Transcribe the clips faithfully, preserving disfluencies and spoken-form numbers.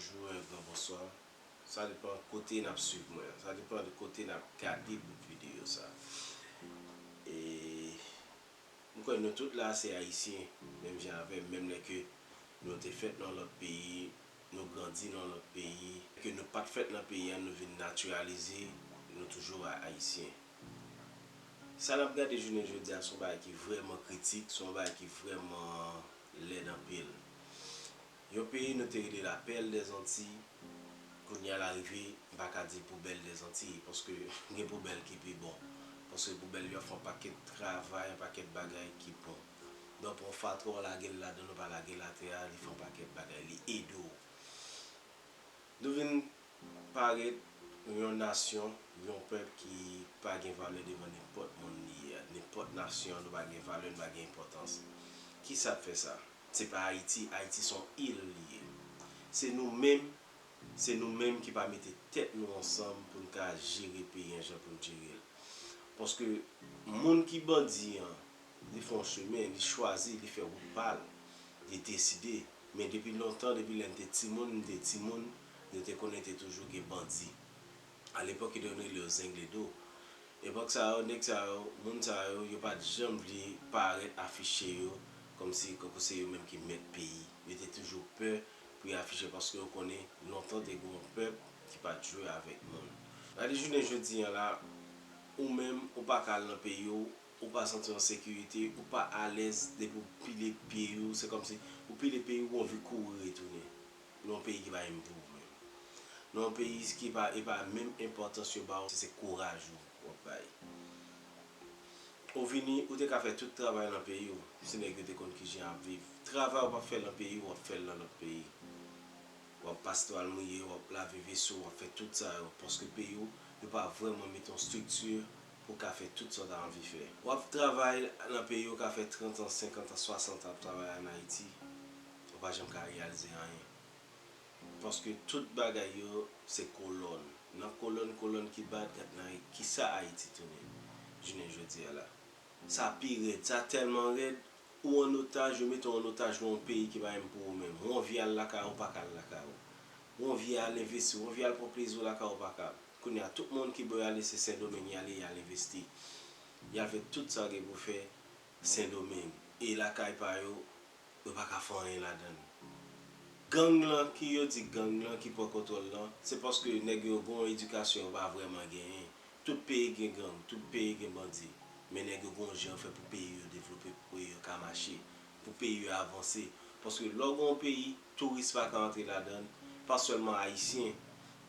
Bonjou, un gran bonsoir. Sa depann kote n ap swiv mwen. Sa depann de kote n ap gade bout videyo sa. E m kwè nou tout la se Ayisyen, menm jan avè m, menm lè ke nou te fèt nan lòt peyi, nou grandi nan lòt peyi, ke nou pa t fèt nan peyi a, nou vin natiralize, nou toujou a-, Ayisyen. Sa n ap gade jounen jodi a se yon bagay ki vrèman kritik, se yon bagay ki vrèman lèd anpil. Yon peyi nou te rele la perle des Antilles, kounye a l arive, m pa ka di poubèl des Antilles, paske gen poubèl ki pi bon. Paske poubèl yo ap fè yon pakèt travay, yon pakèt bagay ki bon. Donk, yon fatra w lage l ladan l, ou pa lage l atè a, li fè yon pakèt bagay, li ede w. Nou vin parèt yon nasyon, yon pèp ki pa gen valè devan nenpòt moun li ye a. Nenpòt nasyon, nou pa gen valè, nou pa gen enpòtans. Kisa k fè sa? Se pa Ayiti, Ayiti se yon il li ye. Se nou menm, se nou menm ki pa mete tèt nou ansanm pou n ka jere peyi an jan pou n jere l. Paske moun ki bandi an, li fè yon chemen, li chwazi, li fè wout pa l, li deside. Men depi lontan, depi lè n te timoun, m te timoun, nou te konnen te toujou gen bandi. Alepòk, yo te konn rele yo zengledo. Epòk sa yo, nèg sa yo, moun sa yo, yo pa t janm vle parèt afiche yo kòmsi, kòmsi se yo menm ki mèt peyi. Yo te toujou pè pou yo afiche paske yo konnen lontan te gen yon pèp ki pa t jwe avèk moun. Gade jounen jodi an la, ou menm, ou pa ka al nan peyi w, ou pa santi w an sekirite, ou pa alèz depi w pile pye w, se kòmsi ou pile peyi w, ou anvi kouri retounen. Nan yon peyi ki pa menm pou ou menm. Nan yon peyi ki pa, e pa menm enpòtans yo ba w, se kouraj ou w ap bay. Ou vini, ou te ka fè tout travay nan peyi w, si nèg yo te konn kijan ap viv. Travay ou p ap fè nan peyi w, w ap fè l nan lòt peyi. W ap pase twal mouye, w ap lave veso, w ap fè tout sa yo. Paske peyi w, yo pa vrèman mete yon estrikti pou w ka fè tout sa w ta anvi fè. W ap travay nan peyi w, w ka fè trant an, senkant an, swasant an ap travay ann Ayiti, ou pa janm ka reyalize anyen. Paske tout bagay yo se kolòn. Nan kolòn, kolòn ki bat, gad nan kisa Ayiti tounen jounen jodi a la. Sa pi rèd, sa tèlman rèd, ou an otaj, yo mete w an otaj nan yon peyi ki pa menm pou ou menm. Ou anvi al lakay ou, ou pa ka al lakay ou. Ou anvi al envesti, ou anvi al pran plezi w lakay ou, ou pa ka. Kounye a, tout moun ki bò y ale, se Sendomeng y ale, y al envesti. Y al fè tout sa gen pou fè Sendomeng. E lakay pa yo, yo pa ka fè anyen ladan l. Gang lan, ki yo di gang lan ki pran kontwòl lan, se paske nèg yo gen yon edikasyon yo pa vrèman genyen. Tout peyi gen gang, tout peyi gen bandi. Men nèg yo gen yon jan yo fè pou peyi yo devlope, pou peyi yo ka mache, pou peyi yo avanse. Paske lè w gen yon peyi, touris pa ka antre ladan l. Pa sèlman Ayisyen,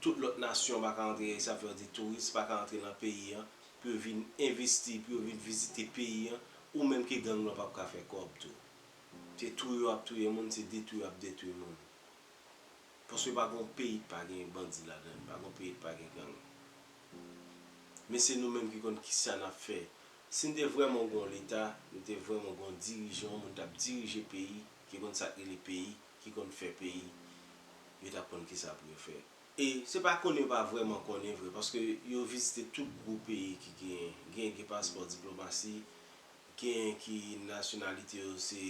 tout lòt nasyon pa ka antre, sa vle di touris pa ka antre nan peyi an, pou yo vin envesti, pou yo vin vizite peyi an, ou menm ke gang lan p ap ka fè kòb tou. Se touye w ap touye moun, se detwi w ap detwi moun. Paske pa gen yon peyi k pa gen bandi ladan l, pa gen yon peyi k pa gen gang. Men se nou menm ki konn kisa n ap fè. Si n te vrèman gen yon leta, nou te vrèman gen yon dirijan, yon moun t ap dirije peyi, ki konn sa k rele peyi, ki konn fè peyi, yo t ap konn kisa pou yo fè. E se pa konnen yo pa vrèman konnen vre, paske yo vizite tout gwo peyi ki genyen. Genyen ki gen paspò diplomasi, genyen ki nasyonalite yo se,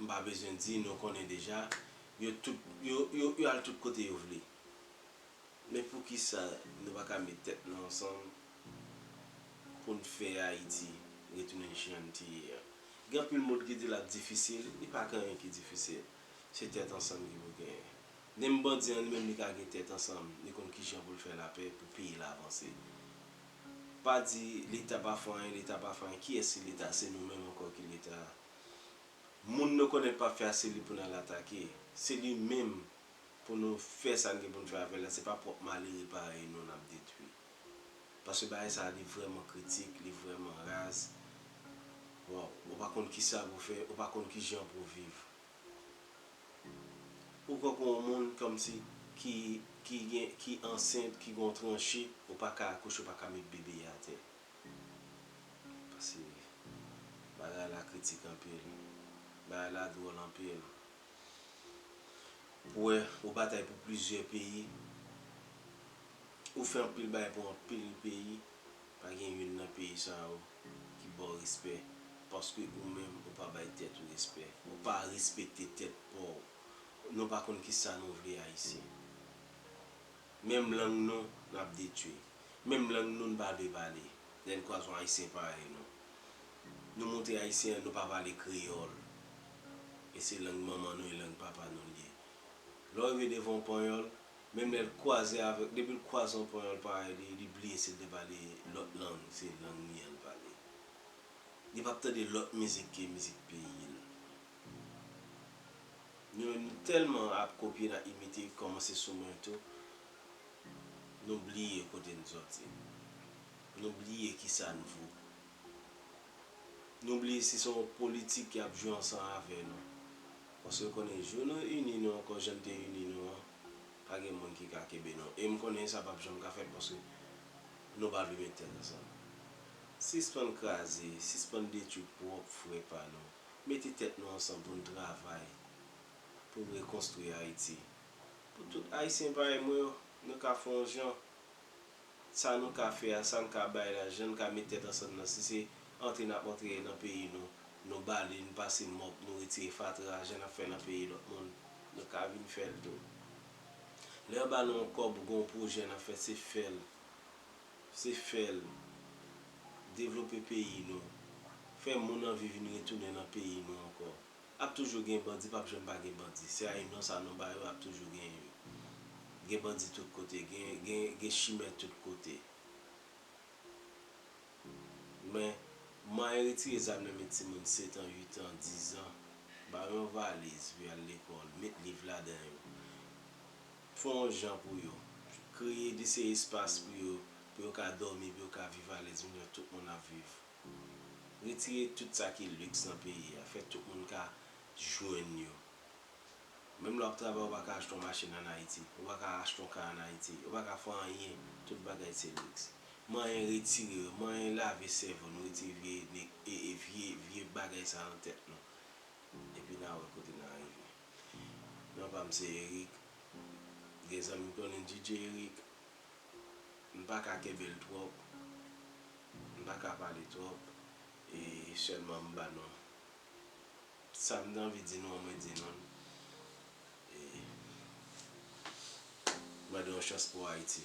m pa bezwen di, nou konnen deja. Yo tout, yo, yo, yo al tout kote yo vle. Men poukisa nou pa ka met tèt nou ansanm pou n fè Ayiti retounen jan l te ye a? Gen anpil moun ki di l ap difisil, li pa gen anyen ki difisil. Se tèt ansanm ki pou genyen. Menm bandi an, li menm, li ka gen tèt ansanm, li konn kijan pou l fè lapè pou peyi l avanse. Pa di Leta pa fè anyen, Leta pa fè anyen. Kiyès ki Leta? Se nou menm ankò ki Leta a. Moun nou konèt p ap fè a, se li pou n al atake. Se li menm pou nou fè sa n gen pou n fè avè l la. Se pa pwòp malere parèy nou n ap detwi. Paske bagay sa a, li vrèman kritik, li vrèman raz. Waw, ou pa konn kisa pou w fè, ou pa konn kijan pou w viv. Ou kankou yon moun kòmsi ki, ki gen, ki ansent, ki gen yon tranche, ou pa ka akouche, ou pa ka met bebe atè. Paske bagay la kritik anpil. Bagay la dwòl anpil. Ou wè, ou batay pou plizyè peyi. Ou fè anpil bagay pou anpil peyi. Pa gen youn nan peyi sa yo ki ba w respè. Paske ou menm, ou pa bay tèt ou respè. Ou pa respekte tèt pa w. Nou pa konn kisa nou vle Ayisyen. Menm lang nou, n ap detwi. Menm lang nou, n pa vle pale. Lè n kwaze yon Ayisyen parèy nou. Nou montre Ayisyen an, nou pa pale kreyòl. E se lang manman nou, e lang papa nou l ye. Lè w rive devan yon panyòl, menm lè l kwaze avèk, depi l kwaze yon panyòl parèy li, li bliye si l te pale lòt lang, se lang li an l pale. Li p ap tande lòt mizik ke mizik peyi l. Nou menm nou tèlman ap kopye, n ap imite, kòmanse sou mwen tou, nou bliye kote n sòti. Nou bliye kisa n vo. Nou bliye si se yon politik y ap jwe ansanm avè nou. Paske yo konnen jou nou ini nou ankò, jan n te ini nou an, pa gen moun ki ka kenbe nou. E m konnen sa p ap janm ka fèt paske nou pa vle met tèt ansanm. Sispann kraze, sispann detwi pwòp frè pa nou. Mete tèt nou ansanm pou n travay, pou n rekonstwi Ayiti. Pou tout Ayisyen parèy mwen yo, nou ka fè yon jan. Sa nou ka fè a, sa n ka bay la, jan n ka met tèt ansanm nan, si se antre n ap antre nan peyi nou, nou bale, n pase mòp, nou retire fatra, jan n ap fè nan peyi lòt moun, nou ka vin fè l tou. Lè yo ba nou yon kòb ou gen yon pwojè n ap fè, se fè l. Se fè l. Devlope peyi nou. Fè moun anvi vin retounen nan peyi nou ankò. Ap toujou gen bandi, p ap janm pa gen bandi. Se a non sa nou ba yo, ap toujou gen yo. Gen bandi tout kote, gen, gen, gen chimè tout kote. Men, manyen retire zam nan men timoun sèt an, uit an, diz an, ba yo yon valiz pou y al lekòl, met liv ladan yo. Fè yon jan pou yo. Kreye de se espas pou yo, pou yo ka dòmi, pou yo ka viv alèz, menm jan tout moun ap viv. Retire tout sa ki liks nan peyi a, fè tout moun ka jwenn yo. Menm lè w ap travay, ou pa ka achte yon machin ann Ayiti, ou pa ka achte yon kay ann Ayiti, ou pa ka fè anyen, tout bagay se liks. Manyen retire yo, manyen lave sèvo n, retire vye, e, e, vye, vye bagay sa nan tèt nou. Epi n a wè kote n a rive. Non pa m se Eric. Gen zanmi m konnen DJ Eric. M pa ka kenbe l twòp. M pa ka pale twòp. E sèlman m ba nou sa m t anvi di nou an, mwen di nou l. E mande yon chans pou Ayiti.